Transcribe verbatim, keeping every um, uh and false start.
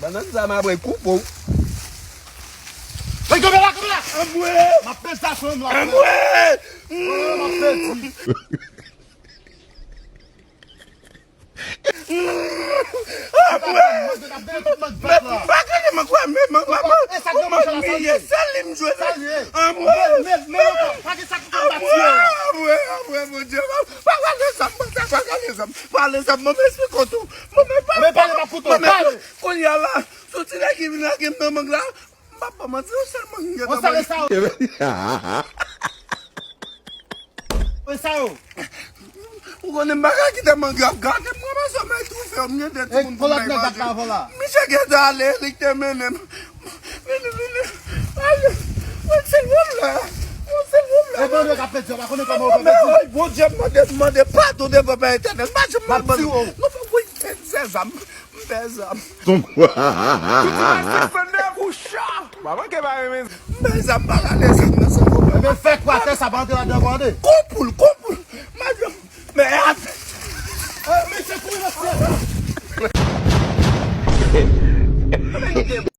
Bannann sa m ap koupe w. Hey, kanpe la, kanpe la! Anmwe! M ap pèdi sa sou menm la. Anmwe! M ap pèdi. Anmwe! M pa konnen mwen kwè, men mwen kwè mwen. E sa k nan manch la, sa l ye? Sèl li m jwe la. Anmwe! Men, men, men, pa gen sa k konn bati yo. Anmwe, anmwe, Bondye. Pa gade sa, pa gade sa, pa gade sa. Pale sa, mwen m esplike w tou. Mwen m pale, pale, m ap koute w, pale. Kounye a la, sou ti nèg ki vin lage m nan mang la, m p ap ba w manti, se sèl mang ki gentan manje. Sa yo. Sa yo. Ou konnen m pa ka kite mang yo ap gate m, mwen, paske mwen toufe, m gen de timoun pou m bay manje. Misye gentan ale, li k te mennen m. Vini, vini. Ay, mwen, silvouplè. Mwen, silvouplè. E Bondye k ap pèdi, w pa konnen kòman w pèdi. Ay, Bondye, m mande, m mande padon devan Pè Etènèl. M pa janm mal ban nou. Nou pa voye pèdi sèzam. M pè zam. Ou ti mesye sannèf ou cha. Pa manke pa renmen. M pè zam, pa rale zam nan, silvouplè. Ebyen, fè kwa tè sa pa antre ladan, pa antre. Konpoul, konpoul. Madanm, men ap. Eh, mesye, kouri nan syèl.